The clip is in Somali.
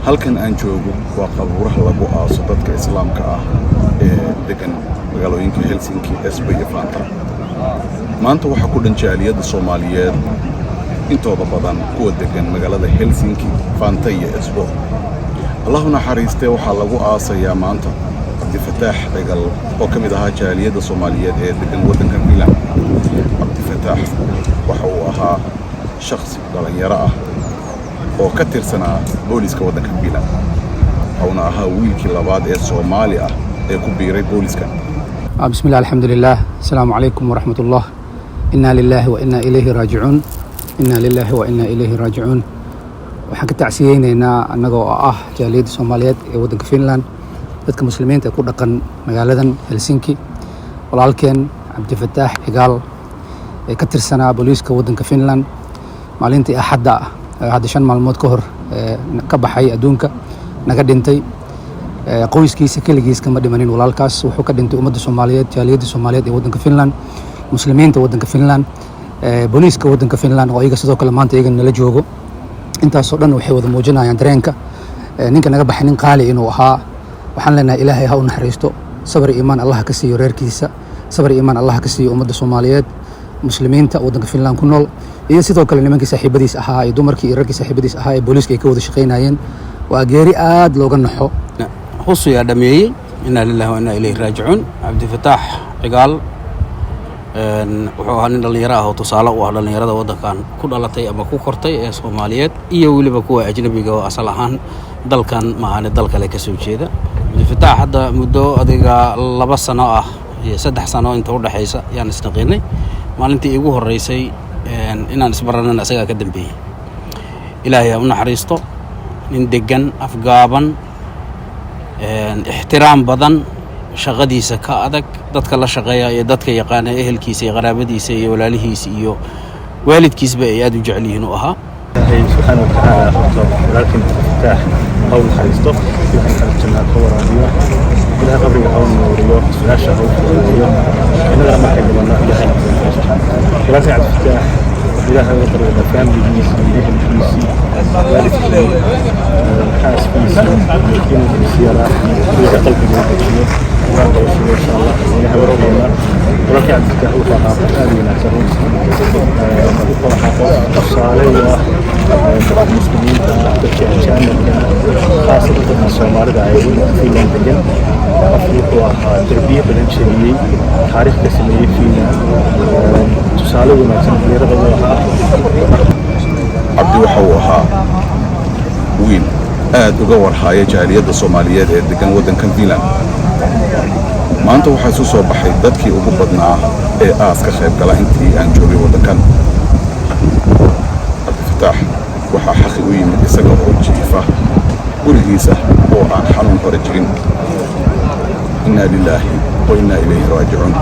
Halkan aan joogo waa qabuuraha lagu aaso dadka Islaamka ah ee degan magaalooyinka Helsinki, Espoo iyo Vantaa. Maanta waxaa ku dhan jaaliyadda Soomaaliyeed intooda badan, kuwa degan magaalada Helsinki, Vantaa iyo Espoo. Allahu naxariistee, waxaa lagu aasayaa maanta Cabdifataax Cigal oo ka mid ahaa jaaliyadda Soomaaliyeed ee degan waddanka Finland. Cabdifataax waxa uu ahaa shakhsi dhallinyaro ah oo ka tirsanaa booliska waddanka Finland, waxauna ahaa wiilkii labaad ee Soomaali ah ee ku biiray booliska. بسم الله، الحمد لله، السلام عليكم ورحمة الله. إنا لله وإنا إليه راجعون، إنا لله وإنا إليه راجعون. Waxaan ka tacsiyeyneynaa, annagoo ah jaaliyadda Soomaaliyeed ee waddanka Finland, dadka Muslimiinta ee ku dhaqan magaaladan Helsinki, walaalkeen Cabdifataax Cigaal ee ka tirsanaa booliiska waddanka Finland, maalintii Axadda hadda 5 maalmood ka hor ka baxay adduunka, naga dhintay. Qoyskiisa keligiis kama dhimanin walaalkaas, wuxuu ka dhintay ummadda Soomaaliyeed, jaaliyadda Soomaaliyeed ee waddanka Finland, Muslimiinta waddanka Finland, booliiska waddanka Finland oo iyaga sidoo kale maanta iyaga nala joogo. Intaasoo dhan waxay wada muujinayaan dareenka ninka naga baxay, nin qaali inuu ahaa. Waxaan leenahay, Ilaahay ha u naxariisto, sabr iyo iimaan Allah ka siiyo reerkiisa, sabr iyo iimaan Allah ka siiyo ummadda Soomaaliyeed, Muslimiinta waddanka Finland ku nool, iyo sidoo kale nimankii saaxiibadiis ahaa iyo dumarkii iyo raggii saaxiibadiis ahaa ee booliiska ay ka wada shaqaynayeen. Waa geeri aad looga naxo. Husuyaa dhameeyey. Inaa lilahi wa inaa ilayhi raajicuun. Cabdifataax Cigaal wuxuu ahaa nin dhallinyaro ah oo tusaale u ah dhallinyarada waddankan ku dhalatay ama ku kortay ee Soomaaliyeed, iyo weliba kuwa ajnabiga oo asal ahaan dalkan maahane dal kale ka soo jeeda. Cabdifataax hadda muddo adiga 2 sano ah iyo 3 sano inta udhexaysa yaan isnaqiinay. Maalintii iigu horreysay inaan isbaranana isagaa ka dambeeyey. Ilaahay ha u naxariisto. Nin deggan, afgaaban, ixtiraam badan, shaqadiisa ka adag, dadka la shaqeeya iyo dadka yaqaana, ehelkiisa iyo qaraabadiisa iyo walaalihiisa iyo waalidkiisba ay aad u jecel yihiin u ahaa. Ilaahay subxaana watacaala horta walaalkiin Cabdifataax ha u naxariisto, Ilaahay naxariis jannaad ka waraabiyo, Ilaahay qabriga ha u nuuriyo, su-aasha ha u fududeeyo, innagana markay dhimanno Ilaahay na fududeeyo. Walaalkiin Cabdifataax Ilaahay uga baryadaa faamiligiisii, ehelkiisii, waalidkii, xaaskiisii, inuu yaraa ilaahay qalbiga u dejiyo, qur-aanka u shugo, insha Allah Ilaahay warkeena. Walaalkii Cabdifataax wuxuu ahaa qof aad u wanaagsan runtii. Wuxuu ahaa qof tusaale u ah dadka Muslimiinta ah, dadka ajaanibka ah, khaasatan dadka Soomaalida ah ee waddanka Finland degan. Qof wuxuu ahaa derbiye badan jebiyey, taariikh ka sameeyey Finland, tusaale wanaagsan dhalinyarada u ahaa. Cabdi waxa uu ahaa wiil aad uga warhaaya jaaliyadda Soomaaliyeed ee deggan waddankan Finland. Maanta waxaa isu soo baxay dadkii ugu badnaa ee aas ka qayb gala intii aan joogay waddankan. Cabdifataax waxaa xaqi u yimid isaga oo jiifa gurigiisa oo aan xanuun hore jirin. Innaa lilaahi wa innaa ilayhi raajicuun.